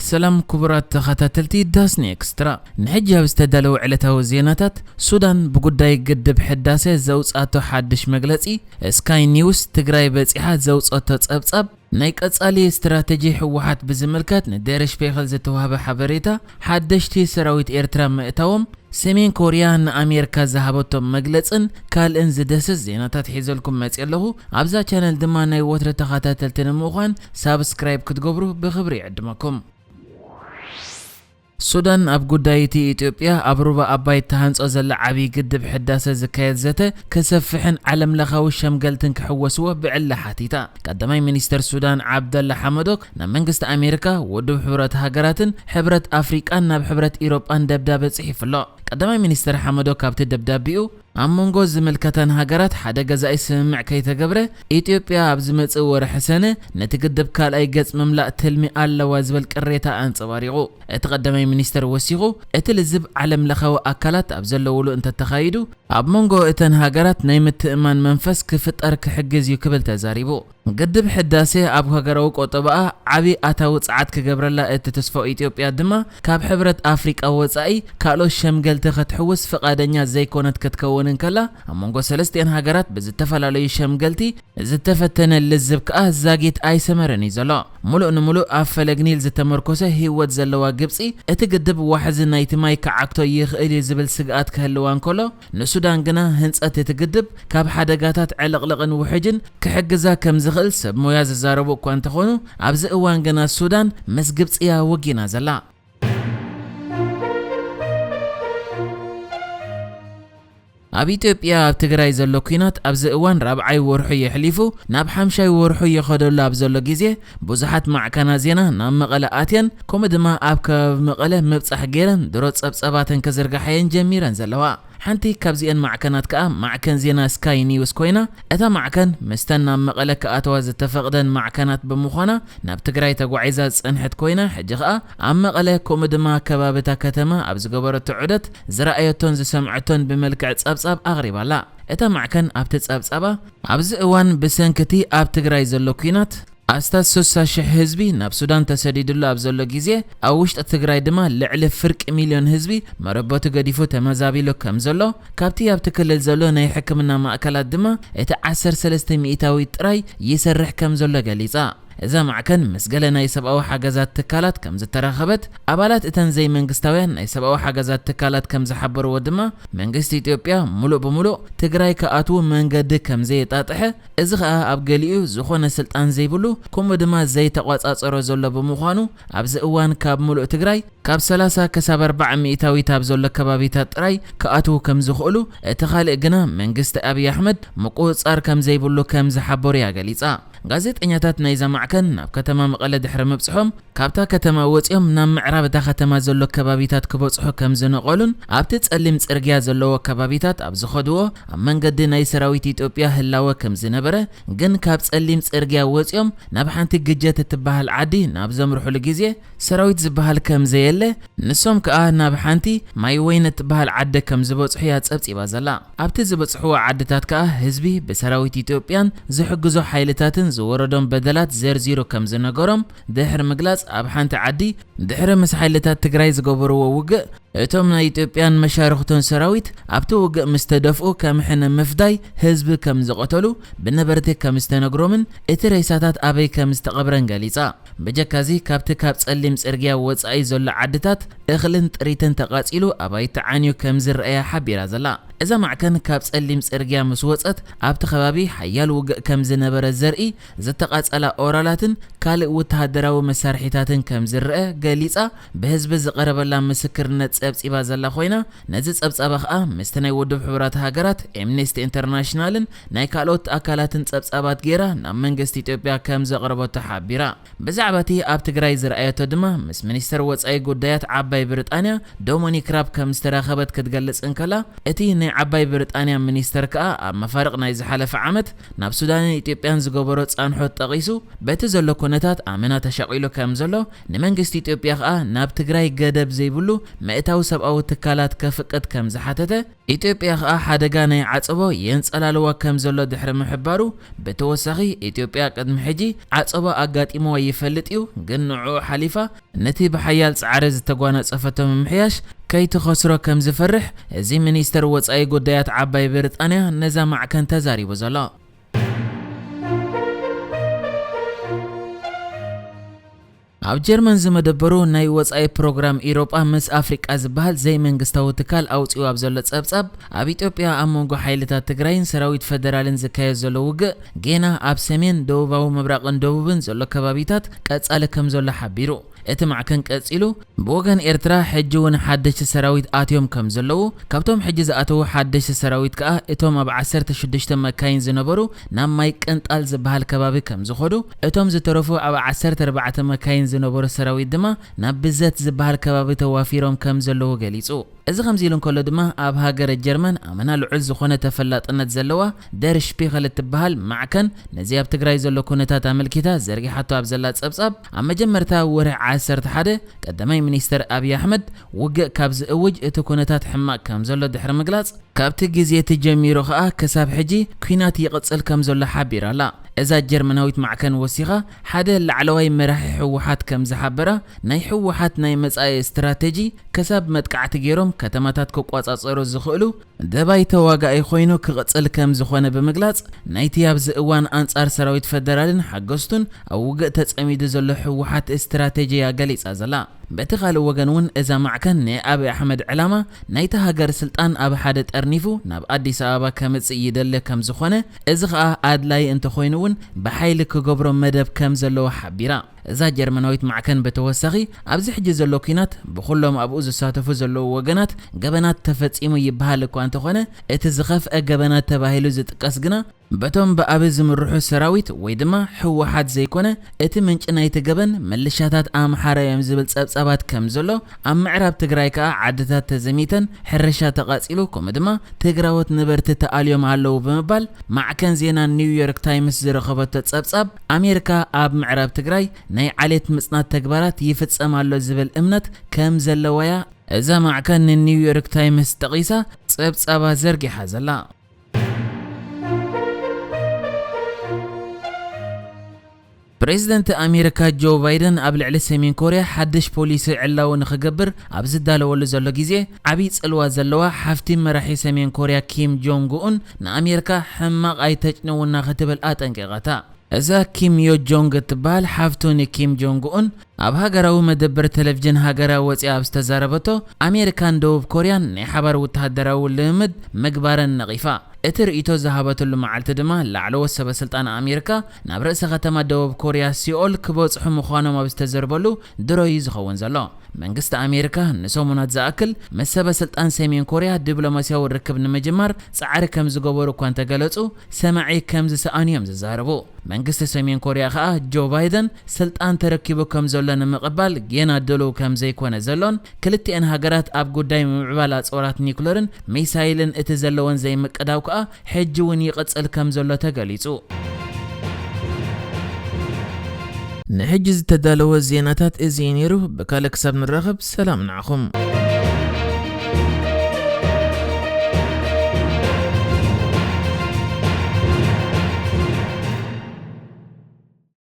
ሰላም ክቡራት ተኸታተልቲ ዳስኒ ኤክስትራ፣ ንሕጂ ኣብ ዝተዳለወ ዕለታዊ ዜናታት፣ ሱዳን ብጉዳይ ግድብ ሕዳሰ ዘውጻቶ ሓድሽ መግለጺ፣ ስካይ ኒውስ ትግራይ በጺሓ ዘውጸቶ ጸብጻብ፣ ናይ ቀጻሊ ስትራተጂ ህወሓት ብዝምልከት ንደርሽ ፔኸል ዝተዋህበ ሓበሬታ፣ ሓደሽቲ ሰራዊት ኤርትራ ምእታዎም፣ ሰሜን ኮርያ ንኣሜሪካ ዝሃበቶ መግለጽን ካልእን ዝደስስ ዜናታት ሒዘልኩም መጽእ ኣለኹ። ኣብዛ ቻነል ድማ ናይ ወትረ ተኸታተልቲ ንምዃን ሳብስክራይብ ክትገብሩ ብኽብሪ ይዕድመኩም። ሱዳን ኣብ ጉዳይ እቲ ኢትዮጵያ ኣብ ሩባ ኣባይ ተሃንጾ ዘላ ዓብዪ ግድብ ሕዳሰ ዝካየድ ዘተ ከሰፍሕን ዓለም ለኻዊ ሸምገልትን ክሕወስዎ ብዕሊ ሓቲታ። ቀዳማይ ሚኒስተር ሱዳን ዓብደላ ሓመዶክ ናብ መንግስቲ ኣሜሪካ፣ ውድብ ሕብረት ሃገራትን ሕብረት ኣፍሪቃን ናብ ሕብረት ኢሮጳን ደብዳበ ጽሒፉ ኣሎ። ቀዳማይ ሚኒስተር ሓመዶክ ኣብቲ ደብዳቤኡ ኣብ መንጎ ዝምልከተን ሃገራት ሓደ ገዛኢ ስምምዕ ከይተገብረ፣ ኢትዮጵያ ኣብ ዝመጽእ ወርሒ ሰነ ነቲ ግድብ ካልኣይ ገጽ ምምላእ ትልሚ ኣለዋ ዝብል ቅሬታ ኣንጸባሪቑ። እቲ ቀዳማይ ሚኒስተር ወሲኹ፣ እቲ ልዝብ ዓለም ለኻዊ ኣካላት ኣብ ዘለውሉ እንተተኻይዱ፣ ኣብ መንጎ እተን ሃገራት ናይ ምትእማን መንፈስ ክፍጠር ክሕግዝ እዩ ክብል ተዛሪቡ። ግድብ ሕዳሴ ኣብ ሃገራዊ ቆጠባኣ ዓቢ ኣታዊ ጸዓት ክገብረላ እትትስፎ ኢትዮጵያ ድማ፣ ካብ ሕብረት ኣፍሪቃ ወጻኢ ካልኦት ሸምገልቲ ክትሕውስ ፍቓደኛ ዘይኮነት ክትከውን እንከላ፣ ኣብ መንጎ ሰለስቲኣን ሃገራት ብዝተፈላለዩ ሸምገልቲ ዝተፈተነ ልዝብ ከኣ ዛጊት ኣይሰመረን እዩ ዘሎ። ምሉእ ንምሉእ ኣብ ፈለግ ኒል ዝተመርኮሰ ህይወት ዘለዋ ግብጺ፣ እቲ ግድብ ዋሕዚ ናይቲ ማይ ክዓግቶ ይኽእል እዩ ዝብል ስግኣት ክህልዋ እንከሎ፣ ንሱዳን ግና ህንጸት እቲ ግድብ ካብ ሓደጋታት ዕልቕልቕን ውሕጅን ክሕግዛ ከም ዝኽእል ሰብ ሞያ ዝዛረቡ እኳ እንተኾኑ፣ ኣብዚ እዋን ግና ሱዳን ምስ ግብጺ እያ ወጊና ዘላ። ኣብ ኢትዮጵያ ኣብ ትግራይ ዘሎ ኲናት ኣብዚ እዋን ራብዓይ ወርሑ የሕሊፉ ናብ ሓምሻይ ወርሑ ይኸደሉ ኣብ ዘሎ ግዜ፣ ብዙሓት ማዕከናት ዜና ናብ መቐለ ኣትየን፣ ከምኡ ድማ ኣብ ከባቢ መቐለ ምብጻሕ ገይረን ድሮ ጸብጸባተን ክዝርግሓየን ጀሚረን ዘለዋ። ሓንቲ ካብዚአን ማዕከናት ከኣ ማዕከን ዜና ስካይ ኒውስ ኮይና፣ እታ ማዕከን ምስተን ናብ መቐለ ክኣተዋ ዝተፈቕደን ማዕከናት ብምዃና ናብ ትግራይ ተጓዒዛ ዝጸንሐት ኮይና፣ ሕጂ ከኣ ኣብ መቐለ ከምኡ ድማ ከባቢታ ከተማ ኣብ ዝገበረቶ ዑደት ዝረኣየቶን ዝሰምዐቶን ብመልክዕ ጸብጻብ ኣቕሪባላ። እታ ማዕከን ኣብቲ ጸብጻባ፣ ኣብዚ እዋን ብሰንኪ እቲ ኣብ ትግራይ ዘሎ ኲናት ኣስታት ስሳ ሽሕ ህዝቢ ናብ ሱዳን ተሰዲዱሉ ኣብ ዘሎ ግዜ፣ ኣብ ውሽጢ ትግራይ ድማ ልዕሊ ፍርቂ ሚልዮን ህዝቢ መረበቱ ገዲፉ ተመዛቢሉ ከም ዘሎ፣ ካብቲ ኣብቲ ክልል ዘሎ ናይ ሕክምና ማእከላት ድማ እቲ ዓሰርተ ሰለስተ ሚእታዊት ጥራይ ይሰርሕ ከም ዘሎ ገሊጻ። እዛ ማዕከን ምስ ገለ ናይ ሰብኣዊ ሓገዛት ትካላት ከም ዝተራኸበት፣ ኣባላት እተን ዘይመንግስታውያን ናይ ሰብኣዊ ሓገዛት ትካላት ከም ዝሓበርዎ ድማ፣ መንግስቲ ኢትዮጵያ ሙሉእ ብሙሉእ ትግራይ ክኣትዉ መንገዲ ከም ዘየጣጥሐ፣ እዚ ኸኣ ኣብ ገሊኡ ዝኾነ ስልጣን ዘይብሉ፣ ከምኡ ድማ ዘይተቋጻጸሮ ዘሎ ብምዃኑ፣ ኣብዚ እዋን ካብ ሙሉእ ትግራይ ካብ ሰላሳ ክሳብ ኣርብዓ ሚእታዊት ኣብ ዘሎ ከባቢታት ጥራይ ክኣትዉ ከም ዝኽእሉ፣ እቲ ካልእ ግና መንግስቲ ኣብይ ኣሕመድ ምቁጽጻር ከም ዘይብሉ ከም ዝሓበሩ እያ ገሊጻ። ጋዜጠኛታት ናይዛ ማዕከን ናብ ከተማ መቐለ ድሕሪ ምብጽሖም፣ ካብታ ከተማ ወጺኦም ናብ ምዕራብ እታ ከተማ ዘሎ ከባቢታት ክበጽሑ ከም ዝነቐሉን፣ ኣብቲ ጸሊም ጽርግያ ዘለዎ ከባቢታት ኣብ ዝኸድዎ ኣብ መንገዲ ናይ ሰራዊት ኢትዮጵያ ህላወ ከም ዝነበረ፣ ግን ካብ ጸሊም ጽርግያ ወጺኦም ናብ ሓንቲ ግጀት እትበሃል ዓዲ ናብ ዘምርሑሉ ግዜ፣ ሰራዊት ዝበሃል ከም ዘየለ፣ ንሶም ከኣ ናብ ሓንቲ ማይ ወይን እትበሃል ዓዲ ከም ዝበጽሑ እያ ጸብጺባ ዘላ። ኣብቲ ዝበጽሕዎ ዓድታት ከኣ ህዝቢ ብሰራዊት ኢትዮጵያን ዝሕግዞ ሓይልታትን ዝወረዶም በደላት ዘርዚሩ ከም ዝነገሮም ድሕሪ ምግላጽ፣ ኣብ ሓንቲ ዓዲ ድሕሪ ምስ ሓይልታት ትግራይ ዝገበርዎ ውግእ፣ እቶም ናይ ኢትዮጵያን መሻርኽቶን ሰራዊት ኣብቲ ውግእ ምስ ተደፍኡ፣ ከም ሕነ ምፍዳይ ህዝቢ ከም ዝቐተሉ ብነበርቲ ከም ዝተነግሮምን እቲ ሬሳታት ኣበይ ከም ዝተቐብረን ገሊጻ። ብጀካዚ፣ ካብቲ ካብ ጸሊም ጽርግያ ወጻኢ ዘሎ ዓድታት እኽልን ጥሪትን ተቓጺሉ ኣባይቲ ዓንዩ ከም ዝረኣያ ሓቢራ ዘላ። እዛ ማዕከን ካብ ጸሊም ጽርግያ ምስ ወጸት፣ ኣብቲ ከባቢ ሓያል ውግእ ከም ዝነበረ ዘርኢ ዝተቓጸላ ኦራላትን ካልእ ወተሃደራዊ መሳርሒታትን ከም ዝረአ ገሊጻ፣ ብህዝቢ ዝቐረበላ ምስክርነት ጸብጺባ ዘላ ኮይና፣ ነዚ ጸብጻባ ከኣ ምስቲ ናይ ውድብ ሕቡራት ሃገራት፣ ኤምነስቲ ኢንተርናሽናልን ናይ ካልኦት ኣካላትን ጸብጻባት ገይራ ናብ መንግስቲ ኢትዮጵያ ከም ዘቕረበቶ ሓቢራ። ብዛዕባ እቲ ኣብ ትግራይ ዝረኣየቶ ድማ ምስ ሚኒስተር ወጻኢ ጉዳያት ዓባይ ብሪጣንያ ዶሞኒክ ራብ ከም ዝተራኸበት ክትገልጽ እንከላ፣ እቲ ዓባይ ብሪጣንያ ሚኒስተር ከኣ ኣብ መፋርቕ ናይ ዝሓለፈ ዓመት ናብ ሱዳንን ኢትዮጵያን ዝገበሮ ጻንሖት ጠቒሱ፣ በቲ ዘሎ ኩነታት ኣመና ተሻቒሉ ከም ዘሎ፣ ንመንግስቲ ኢትዮጵያ ከኣ ናብ ትግራይ ገደብ ዘይብሉ ምእታው ሰብኣዊ ትካላት ከፍቅድ ከም ዝሓተተ፣ ኢትዮጵያ ከኣ ሓደጋ ናይ ዓጸቦ የንጸላልዋ ከም ዘሎ ድሕሪ ምሕባሩ፣ ብተወሳኺ ኢትዮጵያ ቅድሚ ሕጂ ዓጸቦ ኣጋጢምዋ ይፈልጥ እዩ፣ ግን ንዕኡ ሓሊፋ ነቲ ብሓያል ጻዕሪ ዝተጓናጸፈቶ ምምሕያሽ ከይትኸስሮ ከም ዝፈርሕ እዚ ሚኒስተር ወጻኢ ጉዳያት ዓባይ ብሪጣንያ ነዛ ማዕከን ተዛሪቡ ዘሎ። ኣብ ጀርመን ዝመደበሩ ናይ ወጻኢ ፕሮግራም ኢሮጳ ምስ ኣፍሪቃ ዝበሃል ዘይመንግስታዊ ትካል ኣውጺኡ ኣብ ዘሎ ጸብጻብ፣ ኣብ ኢትዮጵያ ኣብ መንጎ ሓይልታት ትግራይን ሰራዊት ፈደራልን ዝካየድ ዘሎ ውግእ ጌና ኣብ ሰሜን፣ ደቡባዊ ምብራቕን ደቡብን ዘሎ ከባቢታት ቀጻሊ ከም ዘሎ ሓቢሩ። እቲ ማዕከን ቀጺሉ፣ ብወገን ኤርትራ ሕጂ እውን ሓደሽቲ ሰራዊት ኣትዮም ከም ዘለዉ፣ ካብቶም ሕጂ ዝኣተዉ ሓደሽቲ ሰራዊት ከኣ እቶም ኣብ ዓሰርተ ሽዱሽተ መካይን ዝነበሩ ናብ ማይ ቅንጣል ዝበሃል ከባቢ ከም ዝኸዱ፣ እቶም ዝተረፉ ኣብ ዓሰርተ ኣርባዕተ መካይን ዝነበሩ ሰራዊት ድማ ናብ ብዘት ዝበሃል ከባቢ ተዋፊሮም ከም ዘለዉ ገሊጹ። እዚ ከምዚ ኢሉ እንከሎ ድማ፣ ኣብ ሃገረ ጀርመን ኣመና ልዑል ዝኾነ ተፈላጥነት ዘለዋ ደር ሽፒኸል እትበሃል ማዕከን፣ ነዚ ኣብ ትግራይ ዘሎ ኩነታት ኣመልኪታ ዘርጊሓቶ ኣብ ዘላ ጸብጻብ፣ ኣብ መጀመርታ ወርሒ ዓሰርተ ሓደ ቀዳማይ ሚኒስተር ኣብይ ኣሕመድ ውግእ ካብ ዝእውጅ እቲ ኩነታት ሕማቕ ከም ዘሎ ድሕሪ ምግላጽ፣ ካብቲ ግዜ እቲ ጀሚሩ ከኣ ክሳብ ሕጂ ኲናት ይቕጽል ከም ዘሎ ሓቢራ ኣላ። እዛ ጀርመናዊት ማዕከን ወሲኻ፣ ሓደ ላዕለዋይ መራሒ ህወሓት ከም ዝሓበራ፣ ናይ ህወሓት ናይ መጻኢ ስትራተጂ ክሳብ መጥቃዕቲ ገይሮም ከተማታት ክቆጻጸሩ ዝኽእሉ ደባይ ተዋጋኢ ኮይኑ ክቕጽል ከም ዝኾነ ብምግላጽ፣ ናይቲ ኣብዚ እዋን ኣንጻር ሰራዊት ፈደራልን ሓገዝቱን ኣብ ውግእ ተጸሚዱ ዘሎ ህወሓት ስትራተጂያ ገሊጻ ዘላ። በቲ ካልእ ወገን እውን እዛ ማዕከን ናይ ኣብይ ኣሕመድ ዕላማ ናይታ ሃገር ስልጣን ኣብ ሓደ ጠርኒፉ ናብ ኣዲስ ኣበባ ከምጽእ ይደሊ ከም ዝኾነ፣ እዚ ኸኣ ኣድላዪ እንተኾይኑ እውን ብሓይሊ ክገብሮ መደብ ከም ዘለዎ ሓቢራ። እዛ ጀርመናዊት ማዕከን ብተወሳኺ ኣብዚ ሕጂ ዘሎ ኲናት ብኹሎም ኣብኡ ዝሳተፉ ዘለዉ ወገናት ገበናት ተፈጺሙ ይበሃል እኳ እንተኾነ፣ እቲ ዝኸፍአ ገበናት ተባሂሉ ዝጥቀስ ግና በቶም ብኣብይ ዝምርሑ ሰራዊት ወይ ድማ ህወሓት ዘይኮነ፣ እቲ ምንጪ ናይቲ ገበን ምልሻታት ኣምሓራ እዮም ዝብል ጸብጻባት ከም ዘሎ፣ ኣብ ምዕራብ ትግራይ ከኣ ዓድታት ተዘሚተን፣ ሕርሻ ተቓጺሉ፣ ከምኡ ድማ ትግራዎት ነበርቲ ተኣልዮም ኣለዉ ብምባል ማዕከን ዜና ኒውዮርክ ታይምስ ዝረኸበቶ ጸብጻብ፣ ኣሜሪካ ኣብ ምዕራብ ትግራይ ናይ ዓሌት ምጽናት ተግባራት ይፍጸም ኣሎ ዝብል እምነት ከም ዘለዋያ እዛ ማዕከን ንኒውዮርክ ታይምስ ጠቒሳ ጸብጻባ ዘርጊሓ ዘላ። ፕሬዝደንት ኣሜሪካ ጆ ባይደን ኣብ ልዕሊ ሰሜን ኮርያ ሓድሽ ፖሊሲ ዕላዊ ንኽገብር ኣብ ዝዳለወሉ ዘሎ ግዜ፣ ዓብዪ ጽልዋ ዘለዋ ሓፍቲ መራሒ ሰሜን ኮርያ ኪም ጆንግ ኡን ንኣሜሪካ ሕማቕ ኣይተጭንውና ክትብል ኣጠንቂቓታ። እዛ ኪም ዮ ጆንግ እትበሃል ሓፍቱ ንኪም ጆንግ ኡን ኣብ ሃገራዊ መደበር ቴሌቪዥን ሃገራ ወፂኣ ኣብ ዝተዛረበቶ፣ ኣሜሪካን ደቡብ ኮርያን ናይ ሓባር ወተሃደራዊ ልምምድ ምግባረን ነቒፋ። እቲ ርእይቶ ዝሃበትሉ መዓልቲ ድማ ላዕለዎት ሰበ ስልጣን ኣሜሪካ ናብ ርእሰ ከተማ ደቡብ ኮርያ ሲኦል ክበጽሑ ምዃኖም ኣብ ዝተዘርበሉ ድሮ እዩ ዝኸውን ዘሎ። መንግስቲ ኣሜሪካ ንሰሙናት ዝኣክል ምስ ሰበ ስልጣን ሰሜን ኮርያ ዲፕሎማስያዊ ርክብ ንምጅማር ጻዕሪ ከም ዝገበሩ እኳ እንተገለጹ፣ ሰማዒ ከም ዝሰኣኑ እዮም ዝዛረቡ። መንግስቲ ሰሜን ኮርያ ከኣ ጆ ባይደን ስልጣን ተረኪቡ ከም ዘሎ ንምቕባል ጌና ድሉው ከም ዘይኮነ ዘሎን፣ ክልቲኤን ሃገራት ኣብ ጉዳይ ምምዕባል ኣጽዋራት ኒኩለርን ሚሳይልን እቲ ዘለወን ዘይምቅዳው ከኣ ሕጂ እውን ይቕጽል ከም ዘሎ ተገሊጹ። ንሕጂ ዝተዳለወ ዜናታት እዚ እዩ ነይሩ። ብካልእ ክሳብ ንራኸብ ሰላም ንዓኹም።